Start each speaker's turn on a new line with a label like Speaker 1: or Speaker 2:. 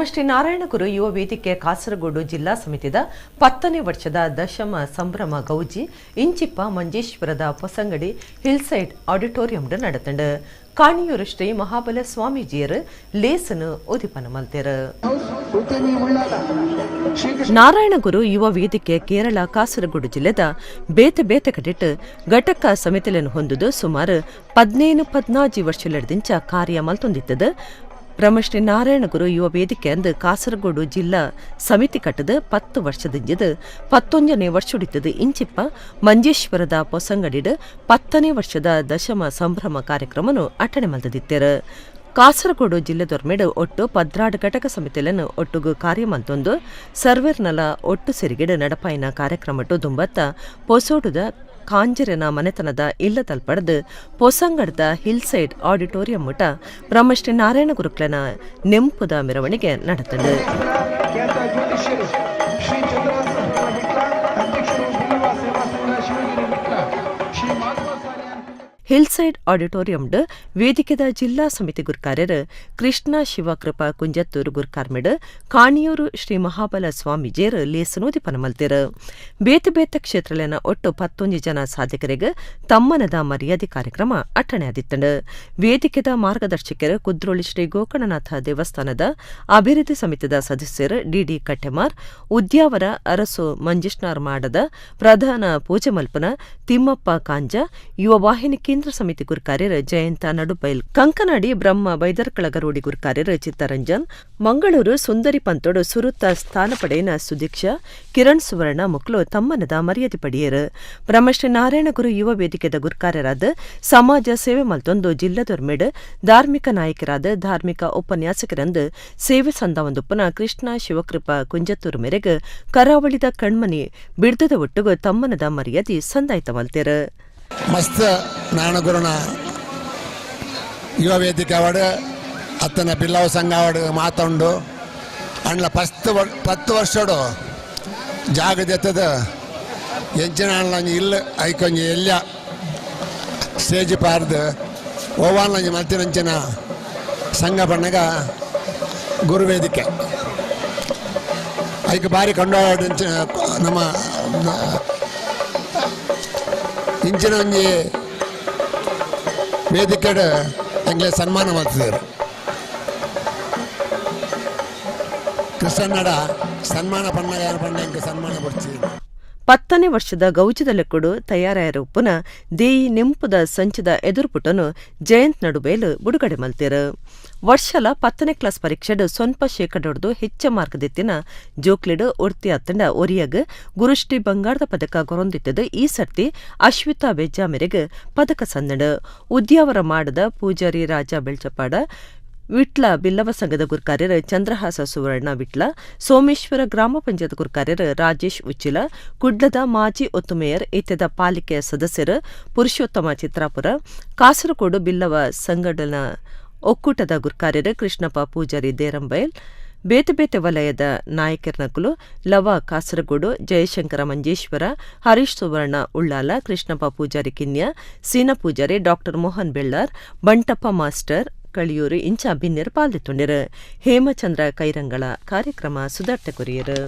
Speaker 1: Brahmashri Narayana Guru ಯುವ ವೇದಿಕೆ ಕಾಸರಗೋಡು ಜಿಲ್ಲಾ ಸಮಿತಿದ 10ನೇ ವರ್ಷದ ದಶಮ ಸಂಭ್ರಮ ಗೌಜಿ ಇಂಚಿಪ್ಪ ಮಂಜೇಶ್ವರದ ಪೊಸಂಗಡಿ ಹಿಲ್ಸೈಡ್ ಆಡಿಟೋರಿಯಂ ನಡೆತಂಡು. ಕಾಣಿಯೂರು ಶ್ರೀ ಮಹಾಬಲ ಸ್ವಾಮೀಜಿಯರು ಲೇಸನು ಉದಿಪನ ಮಲ್ತೆರು. ನಾರಾಯಣಗುರು ಯುವ ವೇದಿಕೆ ಕೇರಳ ಕಾಸರಗೋಡು ಜಿಲ್ಲೆದ ಬೇತೆ ಬೇತೆ ಕಡೆಟ್ ಘಟಕ ಸಮಿತಿಗಳನ್ನು ಹೊಂದುದು ಸುಮಾರು 15-14 ವರ್ಷಲೆಡ್ದಿಂಚ ಕಾರ್ಯ ಮಲ್ತೊಂದಿತ್ತದು. ಬ್ರಹ್ಮಶ್ರೀ ನಾರಾಯಣಗುರು ಯುವ ವೇದಿಕೆ ಅಂದು ಕಾಸರಗೋಡು ಜಿಲ್ಲಾ ಸಮಿತಿ ಕಟ್ಟದ 10 ವರ್ಷದಿಂಜದು 11ನೇ ವರ್ಷುಡಿತ್ತದು. ಇಂಚಿಪ್ಪ ಮಂಜೇಶ್ವರದ ಪೊಸಂಗಡಿಡ್ 10ನೇ ವರ್ಷದ ದಶಮ ಸಂಭ್ರಮ ಕಾರ್ಯಕ್ರಮನು ಅಟ್ಟಣೆ ಮಲ್ತದಿತ್ತೆರು. ಕಾಸರಗೋಡು ಜಿಲ್ಲೆದೊರ್ಮೆಡು ಒಟ್ಟು 12 ಘಟಕ ಸಮಿತಿಗಳನ್ನು ಒಟ್ಟುಗು ಕಾರ್ಯ ಮಲ್ತೊಂದು ಸರ್ವೆರ್ನಲ ಒಟ್ಟು ಸೆರಿಗೆಡು ನಡಪಾಯಿನ ಕಾರ್ಯಕ್ರಮಟ್ಟು ದುಂಬತ್ತ ಪೊಸೋಡುದ ಕಾಂಜರನ ಮನೆತನದ ಇಲ್ಲ ತಲ್ಪಡದು ಪೊಸಂಗಡದ ಹಿಲ್ಸೈಡ್ ಆಡಿಟೋರಿಯಂ ಮುಟ ಬ್ರಹ್ಮಶ್ರೀ ನಾರಾಯಣ ಗುರುಕ್ಲನ ನೆಂಪುದ ಮೆರವಣಿಗೆ ನಡೆತಂಡು. ಹಿಲ್ಸೈಡ್ ಆಡಿಟೋರಿಯಂಡ್ ವೇದಿಕೆದ ಜಿಲ್ಲಾ ಸಮಿತಿ ಗುರ್ಕಾರ್ಯರು ಕೃಷ್ಣ ಶಿವಕೃಪಾ ಕುಂಜತ್ತೂರು ಗುರ್ಕಾರ್ಮೆಡ್ ಕಾಣಿಯೂರು ಶ್ರೀ ಮಹಾಬಲ ಸ್ವಾಮೀಜಿಯರು ಲೇಸನೋದಿಪನ ಮಲ್ತೆರು. ಬೇತೆ ಬೇತೆ ಕ್ಷೇತ್ರಲೆನ ಒಟ್ಟು 11 ಜನ ಸಾಧಕರಿಗೆ ತಮ್ಮನದ ಮರ್ಯಾದೆ ಕಾರ್ಯಕ್ರಮ ಅಟ್ಟಣೆ ಆದಿತ್ತಂಡು. ವೇದಿಕೆದ ಮಾರ್ಗದರ್ಶಕರು ಕುದ್ರೋಳಿ ಶ್ರೀ ಗೋಕರ್ಣನಾಥ ದೇವಸ್ಥಾನದ ಅಭಿವೃದ್ಧಿ ಸಮಿತಿದ ಸದಸ್ಯರು ಡಿಡಿ ಕಟ್ಟೆಮಾರ್, ಉದ್ಯಾವರ ಅರಸು ಮಂಜೇಶ್ನಾರ್ ಮಾಡದ ಪ್ರಧಾನ ಪೂಜೆ ಮಲ್ಪನ ತಿಮ್ಮಪ್ಪ ಕಾಂಜ, ಯುವ ವಾಹಿನಿ ಕೇಂದ್ರ ಸಮಿತಿ ಗುರುಕಾರ್ಯರು ಜಯಂತ ನಡುಬೈಲ್, ಕಂಕನಾಡಿ ಬ್ರಹ್ಮ ಬೈದರ್ಕಳ ಗರೋಡಿ ಗುರುಕಾರ್ಯರು ಚಿತ್ತರಂಜನ್, ಮಂಗಳೂರು ಸುಂದರಿ ಪಂತೋಡು ಸುರುತ್ತ ಸ್ಥಾನ ಪಡೆಯನ ಸುದೀಕ್ಷಾ ಕಿರಣ್ ಸುವರ್ಣ ಮಕ್ಕಳು ತಮ್ಮನದ ಮರ್ಯಾದೆ ಪಡೆಯರು. ಬ್ರಹ್ಮಶ್ರೀ ನಾರಾಯಣಗುರು ಯುವ ವೇದಿಕೆದ ಗುರುಕಾರ್ಯರಾದ ಸಮಾಜ ಸೇವೆ ಮಲ್ತೊಂದು ಜಿಲ್ಲಾದೊರ್ಮೆಡ್ ಧಾರ್ಮಿಕ ನಾಯಕರಾದ ಧಾರ್ಮಿಕ ಉಪನ್ಯಾಸಕರಂದು ಸೇವೆ ಸಂದವಂದುಪ್ಪನ ಕೃಷ್ಣ ಶಿವಕೃಪಾ ಕುಂಜತ್ತೂರು ಮೇರೆಗೆ ಕರಾವಳಿದ ಕಣ್ಮನಿ ಬಿಡ್ದದ ಒಟ್ಟುಗು ತಮ್ಮನದ ಮರ್ಯಾದೆ ಸಂದಾಯ್ತ ಮಲ್ತೆರು.
Speaker 2: ಮಸ್ತ್ ನಾರಾಯಣಗುರುನ ಯುವ ವೇದಿಕೆ ಅವಾರ್ಡ್ ಅತ್ತನ ಬಿಲ್ಲವ ಸಂಘ ಅವಾರ್ಡ್ ಮಾತುಂಡು. ಅಂಡ್ಲ 10 ವರ್ಷಡು ಜಾಗದೆತ್ತದ ಎಂಚಿನ ಒಂಜಿ ಇಲ್ಲ ಐಕೊಂಜಿ ಎಲ್ಲ ಸ್ಟೇಜ್ ಪಾರ್ದು ಓವಾನ್ಲಂಜಿ ಮಲ್ತಿನಂಚಿನ ಸಂಘ ಬಣ್ಣಗ ಗುರುವೇದಿಕೆ ಐಕ್ ಬಾರಿ ಕೊಂಡಾಡಿಂಚಿನ ನಮ್ಮ ಇಂಚಿನ ಒಂಜಿ ವೇದಿಕೆಡ್ ಎಂಗ್ಲೆ ಸನ್ಮಾನ ಮಾಡ್ತಿದ್ರು. ಕೃಷ್ಣನ್ನಡ ಸನ್ಮಾನ ಪಣ್ಣಗ ಪಣ್ಣ ಎಂಕ್ ಸನ್ಮಾನ ಕೊಡ್ತೀವಿ.
Speaker 1: 10ನೇ ವರ್ಷದ ಗೌಜದ ಲೆಕ್ಕಡು ತಯಾರಾಯರೊಪ್ಪುನ ದೇಯಿ ನೆಂಪುದ ಸಂಚದ ಎದುರುಪುಟನು ಜಯಂತ್ ನಡುಬೇಲು ಬಿಡುಗಡೆ ಮಲ್ತೆರು. ವರ್ಷಲ 10ನೇ ಕ್ಲಾಸ್ ಪರೀಕ್ಷೆಡ್ ಸ್ವಲ್ಪ ಶೇಕಡೊಡ್ದು ಹೆಚ್ಚ ಮಾರ್ಕ್ ದೆತ್ತಿನ ಜೋಕ್ಲೆಡ್ ಒರ್ತಿ ಅತ್ತಂಡ ಒರಿಯಗ್ ಗುರುಶ್ರೀ ಬಂಗಾರದ ಪದಕ ಕೊರೊಂದಿತ್ತದು. ಈ ಸರ್ತಿ ಅಶ್ವಿತಾ ಬೆಜ್ಜಾ ಮೇರೆಗೆ ಪದಕ ಸಂದಡು. ಉದ್ಯಾವರ ಮಾಡದ ಪೂಜಾರಿ ರಾಜ ಬೆಳ್ಚಪಾಡ, ವಿಟ್ಲ ಬಿಲ್ಲವ ಸಂಘದ ಗುರುಕಾರ್ಯರು ಚಂದ್ರಹಾಸ ಸುವರ್ಣ ವಿಟ್ಲ, ಸೋಮೇಶ್ವರ ಗ್ರಾಮ ಪಂಚಾಯತ್ ಗುರುಕಾರ್ಯರು ರಾಜೇಶ್ ಉಚ್ಚಿಲ, ಕುಡ್ಲದ ಮಾಜಿ ಒತ್ತು ಮೇಯರ್ ಇತ್ಯದ ಪಾಲಿಕೆ ಸದಸ್ಯರು ಪುರುಷೋತ್ತಮ ಚಿತ್ರಾಪುರ, ಕಾಸರಗೋಡು ಬಿಲ್ಲವ ಸಂಘಟನಾ ಒಕ್ಕೂಟದ ಗುರುಕಾರ್ಯರು ಕೃಷ್ಣಪ್ಪ ಪೂಜಾರಿ ದೇರಂಬೈಲ್, ಬೇತೆ ಬೇತೆ ವಲಯದ ನಾಯಕರ್ನಕುಲು ಲವ ಕಾಸರಗೋಡು, ಜಯಶಂಕರ ಮಂಜೇಶ್ವರ, ಹರೀಶ್ ಸುವರ್ಣ ಉಳ್ಳಾಲ, ಕೃಷ್ಣಪ್ಪ ಪೂಜಾರಿ ಕಿನ್ಯ, ಸೀನಾ ಪೂಜಾರಿ, ಡಾಕ್ಟರ್ ಮೋಹನ್ ಬೆಳ್ಳಾರ್, ಬಂಟಪ್ಪ ಮಾಸ್ಟರ್ ಕಳಿಯೂರು ಇಂಚ ಬಿನ್ನೆರ್ ಪಾಲ್ದಿತ್ತುಂಡಿರು. ಹೇಮಚಂದ್ರ ಕೈರಂಗಳ ಕಾರ್ಯಕ್ರಮ ಸುಧಾರ್ತೆ ಕೊರಿಯರು.